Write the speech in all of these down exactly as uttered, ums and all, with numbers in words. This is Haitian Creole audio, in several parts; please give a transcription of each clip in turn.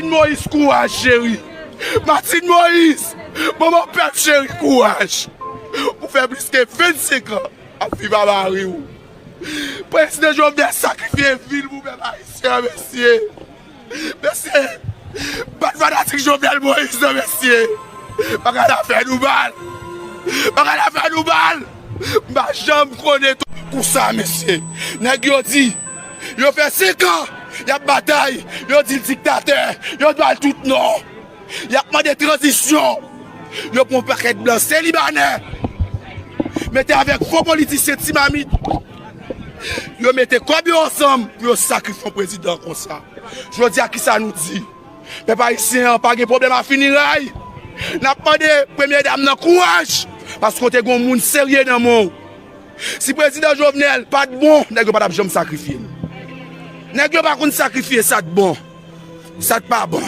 Martine Moïse, kouraj, cheri. Martine Moïse, manman pèp cheri, kouraj. Ou fè plis ke vennsenk an ap viv a mari w. Prezidan Jovenel sakrifye vi l pou pèp ayisyen an, mesye. Mesye, bat fanatik Jovenel Moïse nan, mesye. Bagay la fè nou mal. Bagay la fè nou mal. M pa janm konnen tou kou sa, mesye. Nèg yo di, yo fè senk an y ap batay, yo di l diktatè, yo ba l tout non. Y ap mande tranzisyon. Yo pran yon pakèt blan, se libanè, mete avèk fo politisyen ti mamit. Yo mete kòb yo ansanm pou yo sakrifye yon prezidan konsa. Jodi a, kisa nou di? Pèp ayisyen an pa gen pwoblèm a finiray. N ap mande premye dam nan kouraj, paske w te gen yon moun serye nan men w. Si prezidan Jovenel pa t bon, nèg yo pa t ap janm sakrifye l. Nèg yo pa konn sakrifye sa t bon, sa t pa bon.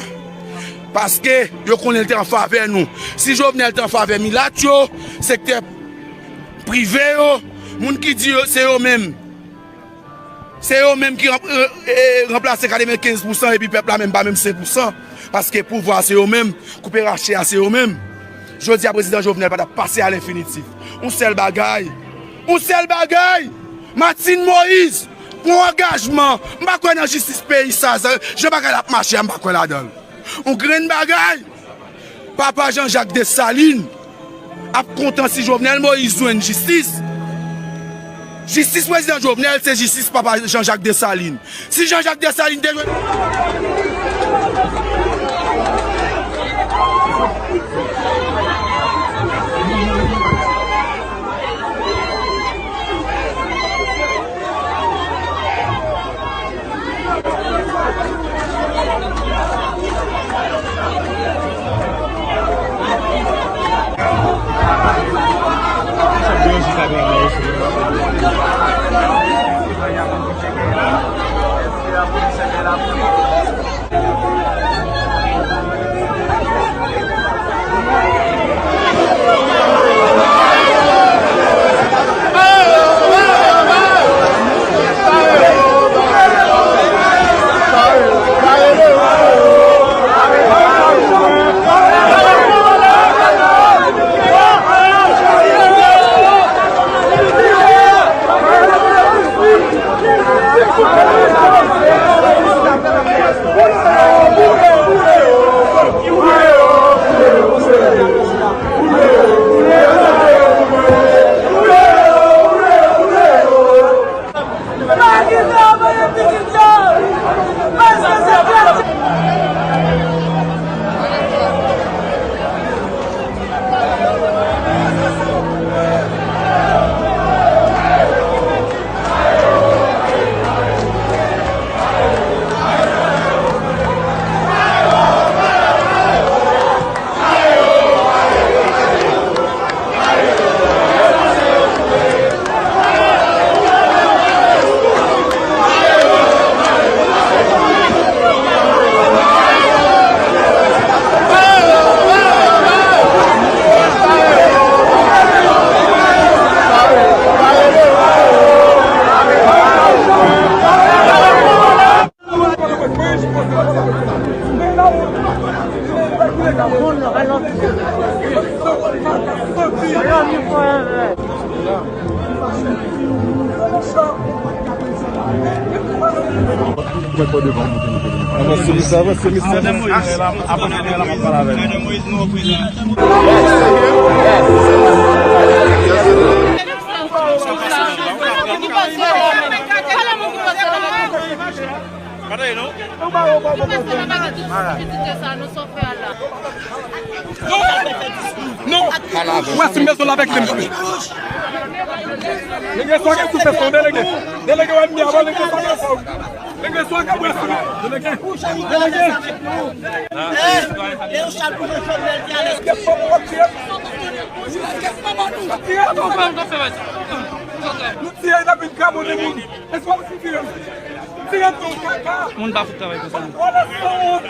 Paske yo konnen l te an favè nou. Si Jovenel te an favè milat yo, sektè prive yo, moun ki di yo, se yo menm. Se yo menm ki ranp-, e, e, ranplase katrevenkenz pousan epi pèp la menm pa menm senk pousan. Paske pouvwa a se yo menm, koupe rache a se yo menm. Jodi a, prezidan Jovenel pa t ap pase a lenfinitif. Yon sèl bagay. Yon sèl bagay. Martine Moïse, pran angajman. M pa kwè nan jistis peyi sa, sa, jan bagay la ap mache a, m pa kwè ladan l. Yon grenn bagay. Papa Jean Jacques Dessalines ap kontan si Jovenel Moïse jwenn jistis. Jistis prezidan Jovenel se jistis papa Jean Jacques Dessalines. Si Jean Jacques Dessalines te jwenn Avanse, misye, avanse, misye. Avanse, misye, la, m ap pale avè l. Non. Ou wè si m bezwen l avèk li m. Delege, swa gen sou fè sa, delege. Delege, wè m byen avan, delege, swa gen sa. Delege, swa gen bwè sou. Delege. Delege. Kèt manman w ap tiye. Kèt manman nou. Tire tou. Nou tiye, n ap vin kraponnen moun. Responsabilite yo. Tire tou, kaka. Moun pa fout travay konsa. Wala sanwont.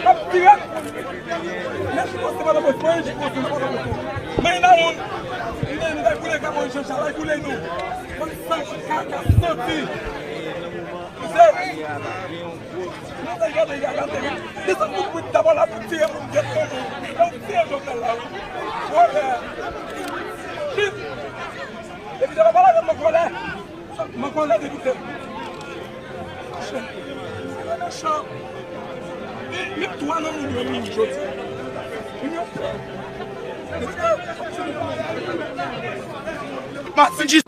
Ap tire. Men jipon se pa la bòs, men jipon se pa la bòs. Men la yon. Li, li bay boule, ka manje chalay boule nou. Konn sa kaka santi. Misye. Nou te gade, gade, gade. Desann moun pou dabò la pou tire moun gèt moun. Donk tire Jovenel la, wi. Wè. Vit. Epi te pa pale avè m, mwen kòlè. Mwen kòlè depite. Mechan. Li, li twa nan moun yo, li jodi. Li yo. Mati jis.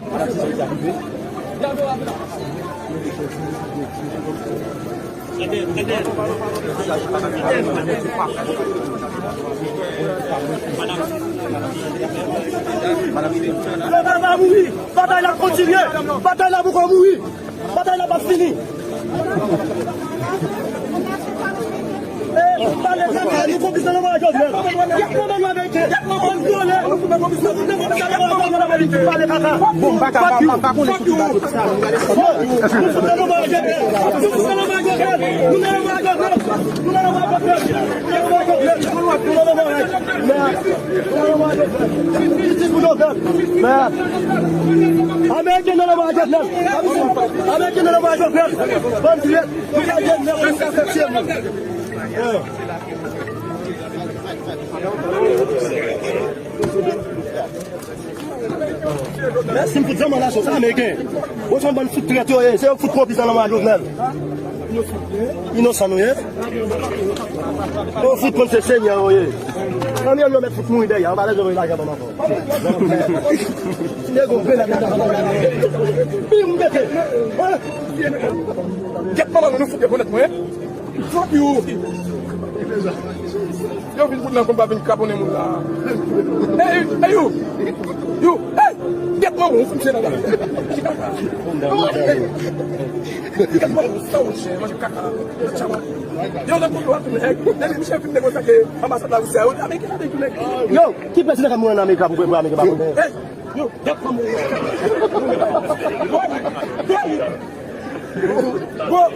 Batay la ap kontinye. Batay la poko mouri. Batay la p ap fini. Pale kaka, nou konplis nan lanmò a Jovenel. Gèt manman nou ameriken. Ann vole. Nou fout nan konplis nan lanmò a Jovenel ameriken. Pale kaka. Bon, m pa ka, m pa, m pa konnen sou ki bato sa. Nou fout nan lanmò a Jovenel. Nou fout nan lanmò a Jovenel. Nou nan lanmò a Jovenel. Nou nan lanmò a Jovenel. Nou nan lanmò a Jovenel. Jistis pou Jovenel. Ameriken nan lanmò a Jovenel. Ameriken nan lanmò a Jovenel. Bann trèt. Nou pa Jovenel, nou pa fè tye moun. Mèsi, m fout zanman nasyon sa, ameriken. Bon, se yon bann fout trèt yo ye. Se yo fout konplis nan lanmò a Jovenel. Inosan nou ye. Yo fout konn se senyè yo ye. Nan mil yo mèt fout mouri dèyè. Yo pa bezwen voye lajan ban m ankò. Nèg yo grenn ak lajan. Pi m pete. Gèt manman nou, nou fout rekonèt mwen. Fuck you. Yo vin pou nan konba vin kraponnen moun la. Hey, hey, you. You. Hey. Gèt manman ou fout se nan la. Gèt manman ou sa ou chè, manje kaka. Yo nan konba tout nèg. Depi misye fin negosye ak anbasad la Risi a, yo Ameriken ap di nèg. Yo, ki pèsonaj ka mouri an Amerik la pou, pou Ameriken pa konnen? Hey. Yo, gèt manman ou. Bon. Bon.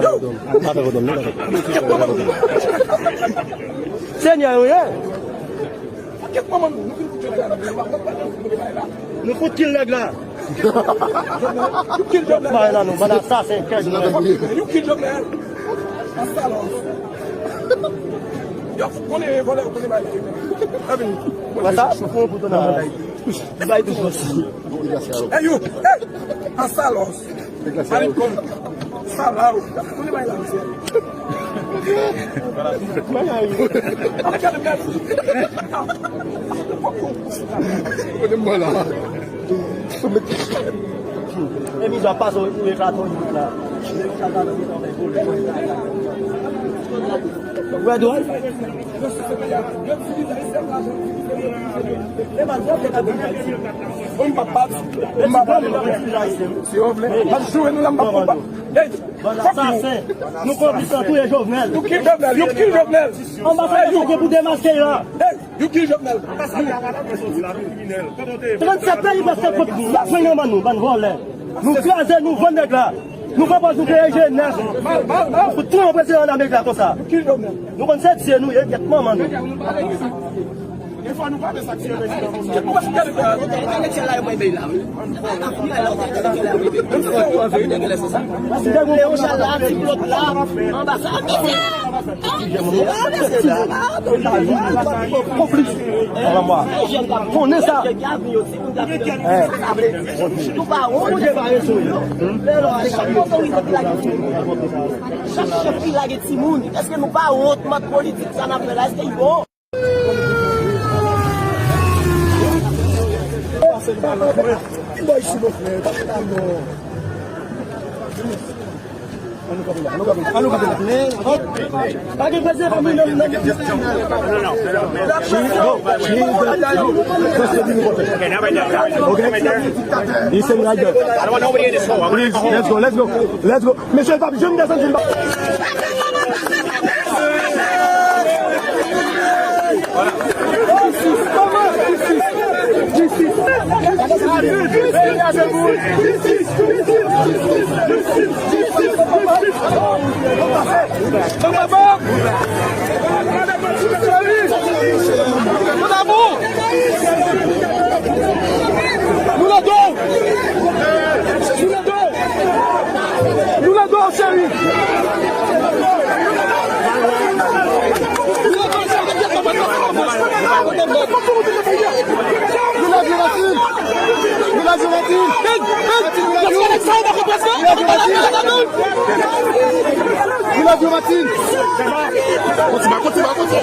Yo. Gèt manman ou. Senyè, wi. Gèt manman nou. Nou fout kil nèg la. You kill Jovenel. Bay la nou, bann asasen, kèk nèg. You kill Jovenel. Asalos. Yo fout konnen vòlè, yo konnen bay. Wè sa? Ou fè yon bouton nan bagay. Li bay tou fòs. Hey, you. Hey. Asalos. Malikon. Salaw. Konnen bay la, misye. Ap gade mèt. Kote m wè la. E mizwa pase ou eklate yon bout la. Wè dwòl. Bon, m p ap pati. M p ap pale non. Si yo vle, m ap joure nou la, m p ap konba. Hey, fuck you. Nou konplis nan touye Jovenel. You kill Jovenel. You kill Jovenel. Anbasadè sa gen pou demaske la. Hey, you kill Jovenel. Trannsèt peyi prèske kont la pran nan men nou, bann vòlè. Nou kraze, nou vann nèg la. Nou pran pòz nou kreye jenès. Nou fout touye yon prezidan an Amerik la konsa. Nou konn se dye nou ye, gèt manman nou. Defwa nou pa wè sa k fè rezidan pou nou. Entèlektyèl la, yo pral bay la, wi. Leon Charles la, ti Claude la, anba sa. Konplis. Konnen sa. Nou pa wont. Chak chèf ki lage timoun, èske nou pa wont mòd politik sa n ap fè la? Èske l bon? Let's go, let's go, let's go. Mesye, l p ap janm desann si l pa. Mon amour! Nou ladan! Nou ladan! Nou ladan, cheri! We love you, Martine! We love you, Martine! We love you, Martine! We love you, Martine! Kontinye, kontinye, kontinye!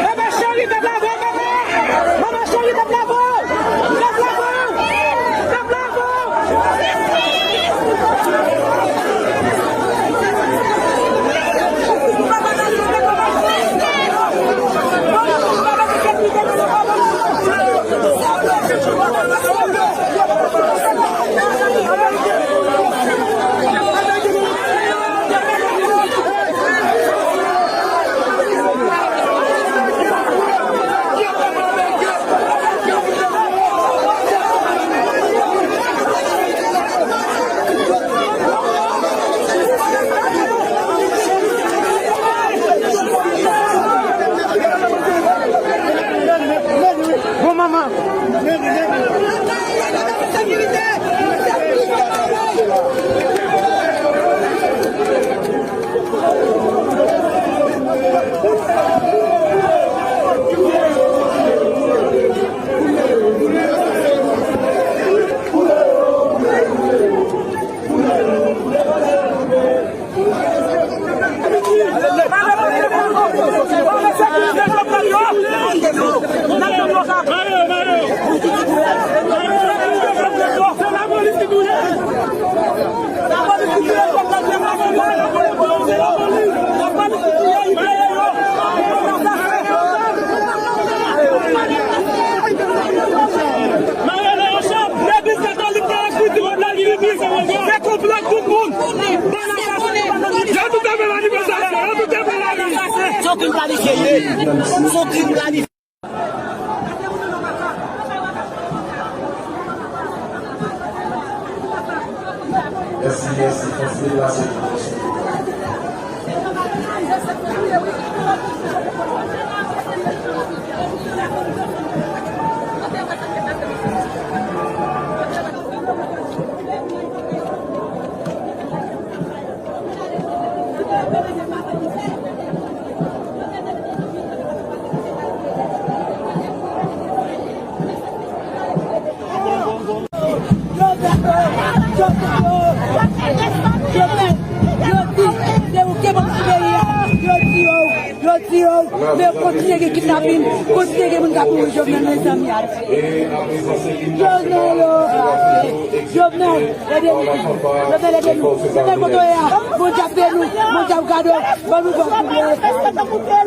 Manman cheri, tap lave w, manman! Manman cheri, tap lave w! Tap lave w! Tap lave w! Bon manman. Yo tout ap fè manifestasyon, yo tout ap fè manifestasyon. Yo tout ap fè manifestasyon. Se yon krim planifye. Mèsi, mèsi. Fòs deplase pou nou. Yo di yo, yo di yo, men kontinye gen kidnapin, kontinye gen moun k ap mouri, Jovenel, mezanmi, atire. Jovenel, oh, Jovenel, ede nou, Jovenel, ede nou. Jovenel, kote w ye a? Bondye ap veye nou, Bondye ap gade w, ban nou bon koute.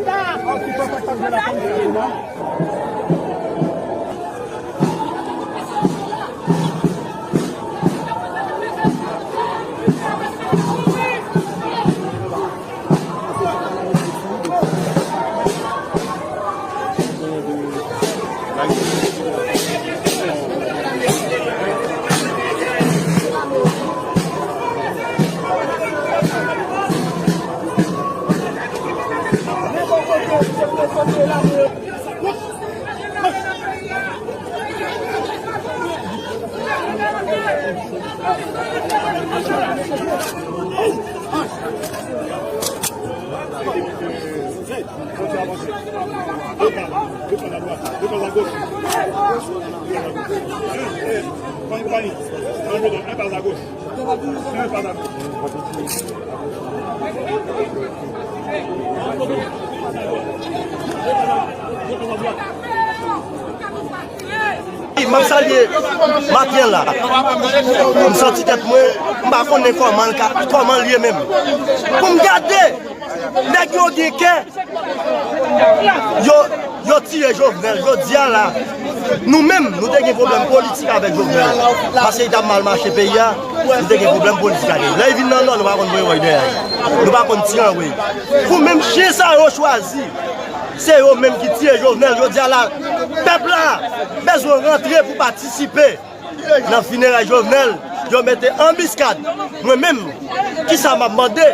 M ap salye maten an la. M santi tèt mwen, m pa konnen kòman l ka, kòman l ye menm. Pou m gade, nèg yo gen kè, yo, yo tiye Jovenel. Jodi a la, nou menm, nou te gen pwoblèm politik avèk Jovenel. Paske li t ap mal mache peyi a, nou te gen pwoblèm politik avè l. Lè li vin nan Nò, nou pa konn voye wòy dèyè li. Nou pa konn tire anwe. Pou menm chen sa yo chwazi, se yo menm ki tiye Jovenel. Jodi a la, pèp la bezwen rantre pou patisipe nan fineray Jovenel. Yo mete anbiskad. Mwen menm, kisa m ap mande?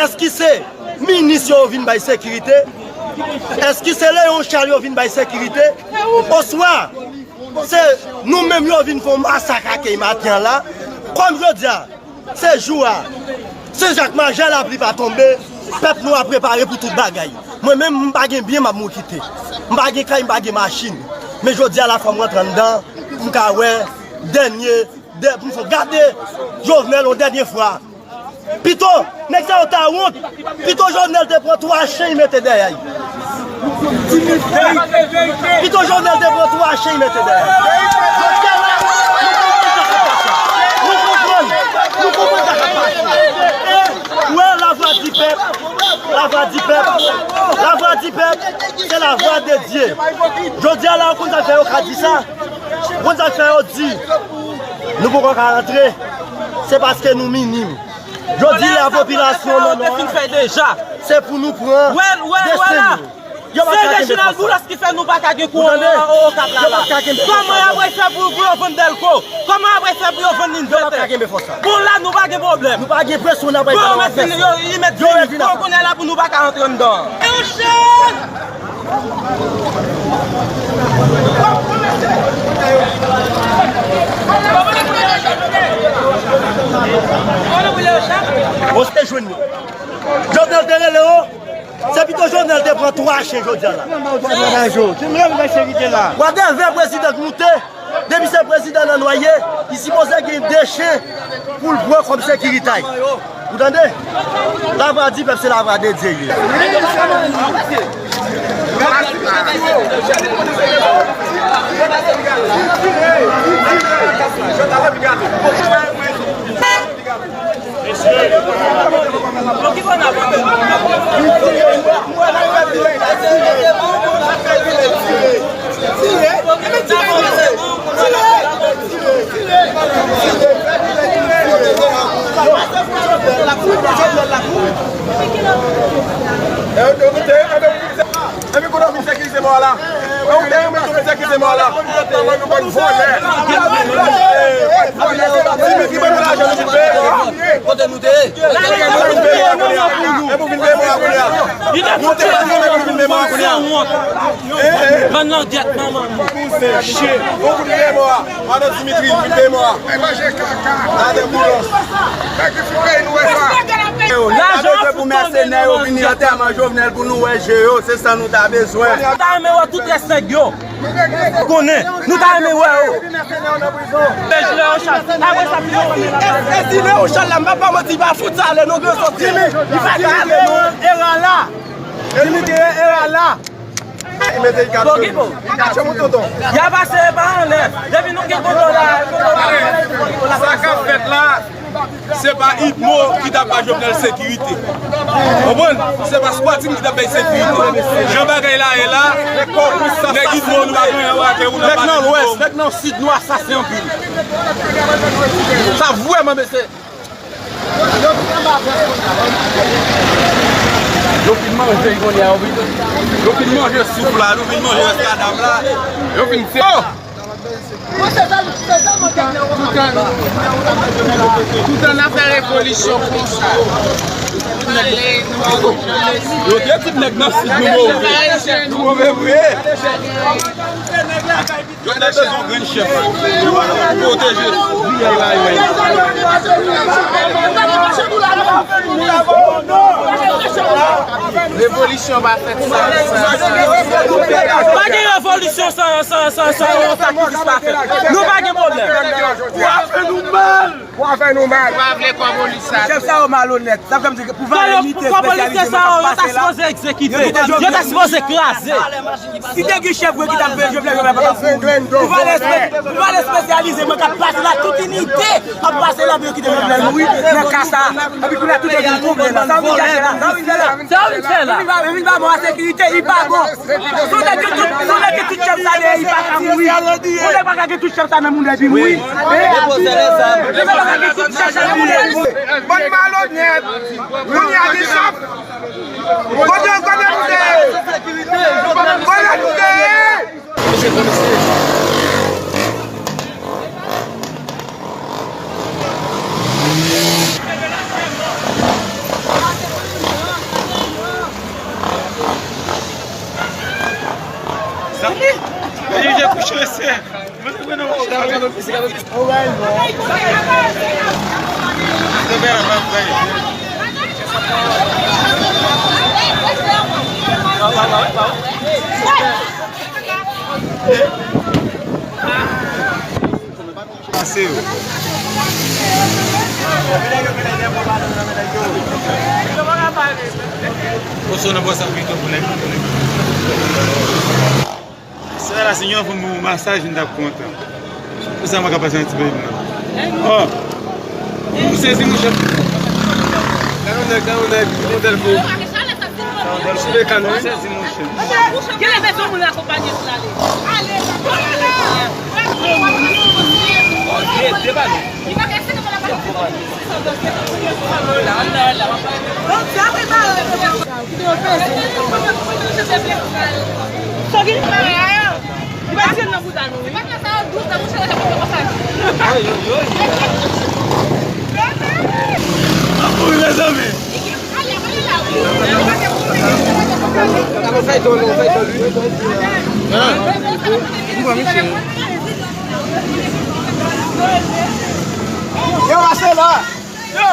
Èske se minis yo vin bay sekirite? Èske se Léon Charles yo vin bay sekirite? Oswa se nou menm yo vin fè yon masak akèy maten an la? Kòm jodi a, se jou a, Sen Jak Majè, lapli pa tonbe, pèp nou a prepare pou tout bagay. Mwen menm, m pa gen byen, m ap moute. M pa gen kay, m pa gen machin. Men jodi a la, fò m rantre anndan, m ka wè dènye, dè, pou m fè gade Jovenel yon dènye fwa. Pito nèg sa yo ta wont. Pito Jovenel te pran twa chen, li mete dèyè l. Pito Jovenel te pran twa chen, li mete dèyè l. Nou konprann sa k ap pase. Nou konprann. Nou konprann sa k ap pase. E, wè, lavwa di pèp. Lavwa di pèp. Lavwa di pèp. Se lavwa de Dye. Jodi a la, ou konn sa k fè yo ka di sa? Ou konn sa k fè yo di nou poko ka rantre? Se paske nou minim. Jodi la, popilasyon nan Nò a, se pou nou pran desten nou. Yo pa ka kenbe fòs la. Ki fè nou pa ka gen kouran nan Okap la la. Kòman y ap fè pou, pou yo vann Dèlko? Kòman y ap fè pou yo vann Linvètè? Bon, la, nou pa gen pwoblèm. Nou pa gen presyon, n ap bay. Bon, men si yo, y met Dèlko kounye a la pou nou pa ka antre anndan. Bon, se te jwenn yo. Jovenel te rele yo. Se pito Jovenel te pran twa chen jodi a la. Wadèvè prezidan k moute. Depi se prezidan nan nwaye, li sipoze gen de chen pou l pran kòm sekiritay. Ou tande? Lavwa di pèp, se lavwa de Dye ye. Ou te renmen tou sekirite mò la. Ou te renmen nou bann vòlè. Dimitri ban nou lajan nou vin peye mò a. Kote nou te ye? Kote nou vin peye mò a kounye a? E pou vin peye mò a kounye a? Nou te pa renmen pou vin peye mò a kounye a? Bann langyèt manman nou. Mesye, ou vin peye mò a. Madan Dimitri, vin peye mò a. Ay manje kaka. Gade boulòs. Nèg ki fin peye nou e sa. Nou ta bezwen pou mèsenè yo vini antèman Jovenel pou nou wè je yo, se sa nou ta bezwen. Nou ta renmen wè tout rès nèg yo. Konnen, nou ta renmen wè yo. Pèj Leon Charles. Apre sa, pi yo konnen la. E, e si Leon Charles la, m pa ba manti, pa fout sa, lè nou gen soti, li pa ka ale non. Era la. Dimitri, era la. Li mete l kache. Bon, Gibo. Li kache, mon tonton. Y a pase pa anlè. Depi nou gen tonton la, tonton la. Sa k ap fèt la, se pa Idmo ki t ap ba Jovenel sekirite. Konprann? Se pa squatting ki t ap bay sekirite. Jan bagay la ye la, nèg Idmo nou pa gen anyen a wè avè ou nan pale Idmo. Nèg nan lwès, nèg nan sid, nou asasen anpil. Sa vrèman, mesye. Yo fin manje kounye a, yo fin, yo fin manje souf la, yo fin manje rès kadav la. Yo fin se. Oh! Toutan n ap fè revolisyon konsa. Yo te tout nèg nan sid nou move. Nou move vre. Yo te bezwen yon grenn chèf pou pwoteje vi a la yo. Revolisyon pa fèt san, san, san. Pa gen revolisyon san, san, san, san yon sakrifis pa fèt. Nou pa gen pwoblèm. Pou afè nou mal. Pou afè nou mal. Ou pa vle kò polis sa. Chèf sa yo malonèt. Sa vle di pou valè inite espesyalize mwen k ap pase la. Yo ta sipoze egzekite. Yo ta sipoze kraze. Si te gen chèf vre ki t ap veye Jovenel, Jovenel pa t ap mouri. Pou valè espe-, pou valè espesyalize mwen k ap pase la, tout inite ap pase la pou yo kite Jovenel mouri nan ka sa. Epi kounye a tout yo vin konprann la. Sa yo vin chache la. Sa yo vin fè la. Sa yo vin fè la. Yo vin ba, yo vin ba mwen sekirite, li pa bon. Si w nèg gen tout, si w nèg gen tout chèf sa dèyè, li pa ka mouri. Yon nèg pa ka gen tout chèf sa nan moun epi mouri. Hein? Li pa ka gen tout chèf sa nan moun epi mouri. Bann malonèt. Kounye a gen chèf. Kote, kote nou te ye? Kote nou te ye? Zanmi, peyi je kouche se. Pase yo. Oso nan bò sa pito pou nèg. Sa la, si yon fanm ban mwen masaj, m t ap kontan. Pou sa, mwen ka pase nan ti peyi m nan. Oh! M sezi, monchè. Gade yon nèg, gade yon nèg, yon tèl fo. Sou lekan, wi. M sezi, monchè. Genlè bezwen moun akonpanye pou l ale. Ale. Anpil, mezanmi. Yo, pase la. Yo!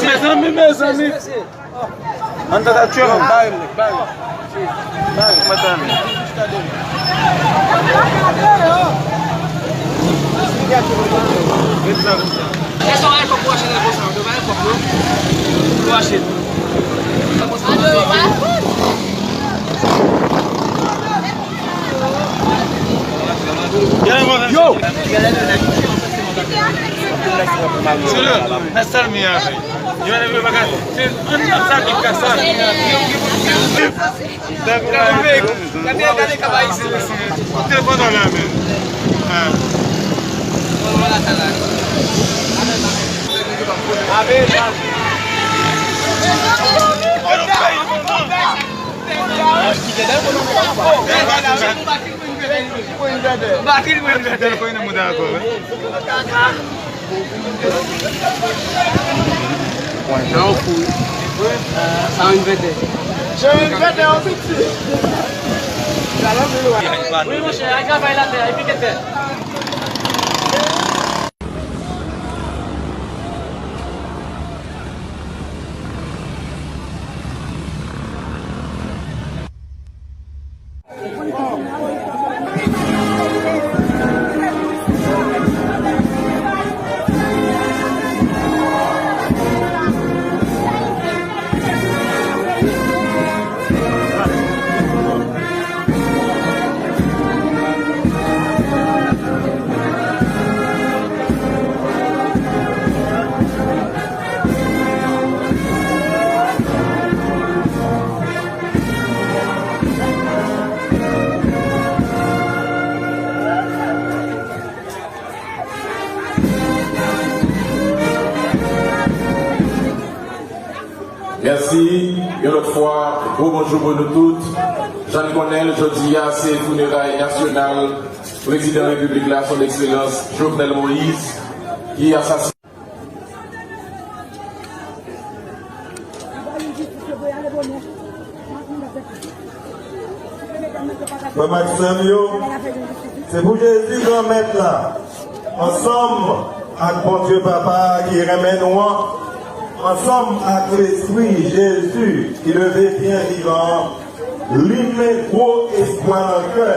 Mezanmi, mezanmi. Ann tata tchwe, non, bare m, nèg, bare m. Bare m, mwen tann. Ret la konsa. Yo! Se le, mè salmi avè. Yo leve bagay. Se ann nan sa ki ka sa. Telefòn nan la men. Ah. Batri mwen. Nan yon fou. Sa yon vètè. Se yon vètè, yon piti. Wi, monchè, al travay latè, al pike tè. Mèsi. Yon lòt fwa, gwo bonjou pou nou tout. Jan n konnen l, jodi a se fineray nasyonal prezidan repiblik la, son ekselans Jovenel Moïse, ki asasine. Frè m ak sè m yo, se pou Jezi Granmèt la, ansanm ak Bondye Papa a ki renmen nou an, ansanm ak Lespri Jezi ki leve byen vivan an, limen gwo espwa nan kè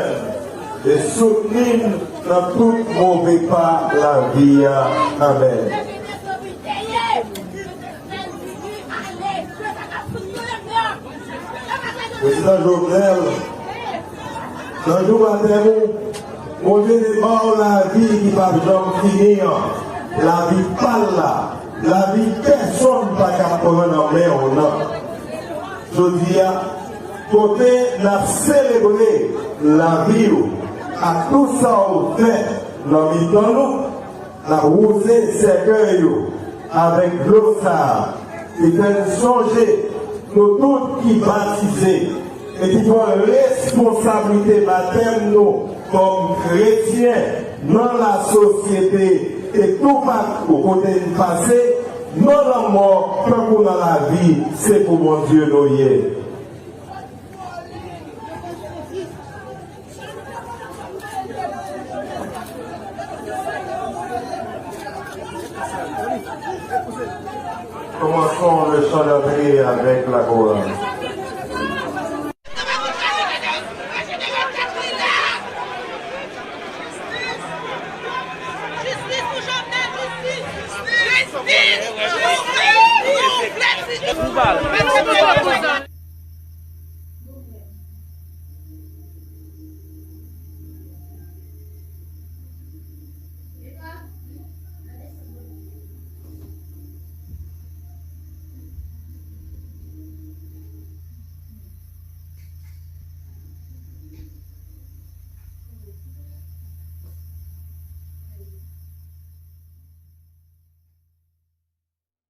n e soutni n nan tout move pa lavi a. Amèn. Prezidan Jovenel, nan jou batèm ou, Bondye te ba w lavi ki p ap janm fini an, lavi pa l la, lavi pèsonn pa ka pran nan men w nan. Jodi a, kote n ap selebre lavi w ak tout sa w fè nan mitan nou, n ap wouze sèkèy ou avèk dlo sa a, ki fè n sonje nou tout ki batize e ki pran responsablite batèm nou kòm kretyen nan lasosyete e toupatou kote n pase, nan lanmò tankou nan lavi, se pou Bondye nou ye. Commençons le chant d'entrée avec la chorale. Jistis pou Jovenel, jistis! Jistis! Jistis!